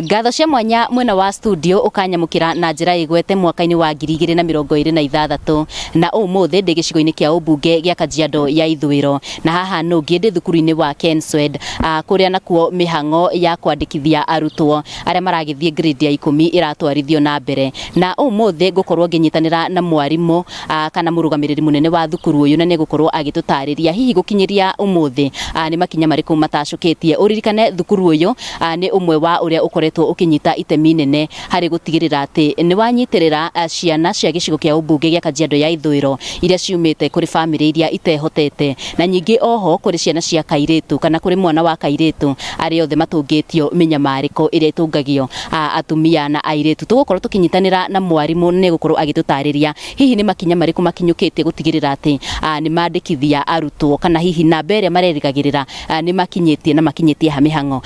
Ngatho cia mwanya mwena wa studio ũkanyamũkĩra na njĩra ĩgwete mwaka-inĩ wa 2026, na ũmũthĩ ndĩ gĩcigo-inĩ kĩa ũmbunge gĩa Kajiado ya Ithũĩro, na haha nũngĩ ndĩ thukuru-inĩ wa Kenswed, kũrĩa nakuo mĩhang'o ya kwandĩkithia arutwo arĩa maragĩthiĩ grade ya 10 ĩratwarithio na mbere. Na ũmũthĩ ngũkorwo ngĩnyitanĩra na mwarimũ kana mũrũgamĩrĩri mũnene wa thukuru ũyũ, na nĩegũkorwo agĩtũtarĩria hihi gũkinyĩria ũmũthĩ nĩ makinya marĩkũ matacũkĩtie. Ũririkane thukuru ũyũ nĩ ũmwe wa ũrĩa ũkoretwo ũkĩnyita itemi nene harĩ gũtigĩrĩra atĩ nĩ wanyitĩrĩra ciana cia gĩcigo kĩa ũmbunge gĩa Kajiado ya Ithũĩro iria ciumĩte kũrĩ bamĩrĩ iria itehotete, na nyingĩ oho kũrĩ ciana cia kairĩtu kana kũrĩ mwana wa kairĩtu arĩa othe matũngĩtio mĩnyamarĩko ĩrĩa ĩtũngagio atumia na airĩtu. Tũgũkorwo tũkĩnyitanĩra na mwarimũ nĩ egũkorwo agĩtũtarĩria hihi nĩ makinya marĩkũ makinyũkĩtie gũtigĩrĩra atĩ nĩ mandĩkithia arutwo, kana hihi namba ĩrĩa marerĩgagĩrĩra nĩ makinyĩtie na makinyĩtie ha mĩhang'o.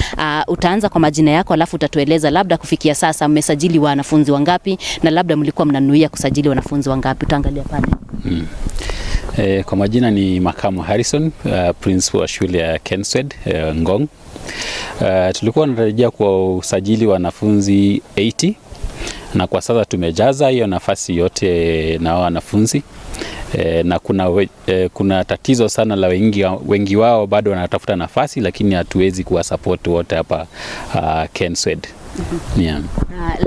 Utaanza kwa majina yako alafu utatueleza labda kufikia sasa mmesajili wanafunzi wangapi na labda mlikuwa mnanuia kusajili wanafunzi wangapi. Utaangalia pale. Kwa majina ni Makamu Harrison, principal wa shule ya Kenswed, Ngong. Tulikuwa tunatarajia kwa usajili wanafunzi 80, na kwa sasa tumejaza hiyo nafasi yote na wanafunzi. Na kuna tatizo sana la wengi wao bado wanatafuta nafasi, lakini hatuwezi kuwasupport wote hapa Kenswed. Yeah.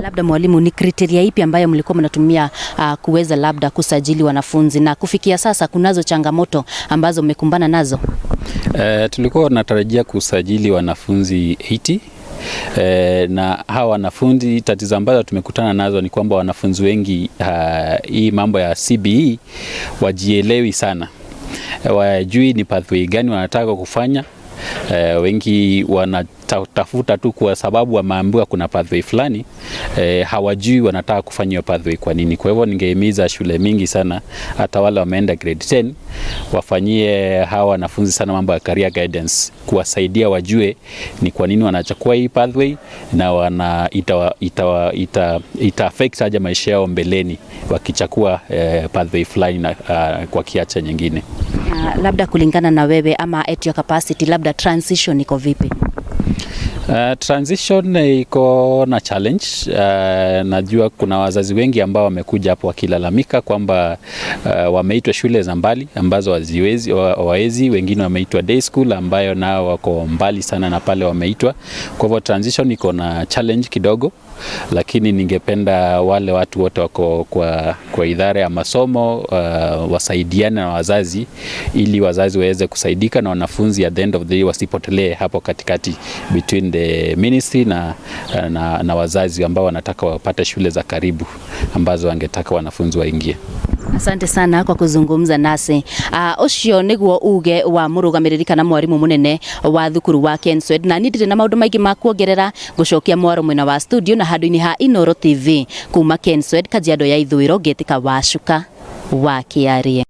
Labda mwalimu, ni criteria ipi ambayo mlikuwa mnatumia kuweza labda kusajili wanafunzi, na kufikia sasa kunazo changamoto ambazo mmekumbana nazo? Tulikuwa tunatarajia kusajili wanafunzi 80. Na hawa wanafunzi, tatizo ambazo tumekutana nazo ni kwamba wanafunzi wengi, hii mambo ya CBE wajielewi sana, wajui ni pathway gani wanataka kufanya. Wengi wanatafuta tu kwa sababu wameambiwa kuna pathway fulani, hawajui wanataka kufanya hiyo pathway kwa nini. Kwa hivyo ningehimiza shule mingi sana, hata wale wameenda grade 10, wafanyie hawa wanafunzi sana mambo ya career guidance, kuwasaidia wajue ni kwa nini wanachukua hii pathway na wana ita, ita, ita, ita affect aje maisha yao mbeleni wakichukua pathway fulani na kwa kiacha nyingine. Labda kulingana na wewe ama at your capacity, labda transition iko vipi? Transition iko na challenge. Najua kuna wazazi wengi ambao wamekuja hapo wakilalamika kwamba wameitwa shule za mbali ambazo hawaezi, wengine wameitwa day school ambayo nao wako mbali sana na pale wameitwa. Kwa hivyo transition iko na challenge kidogo, lakini ningependa wale watu wote wako kwa idara ya masomo wasaidiane na wazazi ili wazazi waweze kusaidika na wanafunzi at the end of the day wasipotelee hapo katikati between the ministry na wazazi ambao wanataka wapate shule za karibu ambazo wangetaka wanafunzi waingie. Asante sana kwa kuzungumza nasi. Ucio niguo uge wa murugamiriri kana mwarimu munene wa thukuru wa Kenswed, na ni ndirĩ na maundu maingi ma kuongerera. Ngucokia mwaro mwena wa studio na handu-inĩ ha Inoro TV kuma Kenswed, Kajiado ya Ithũĩro, ngetika Wacuka wa Kĩarie.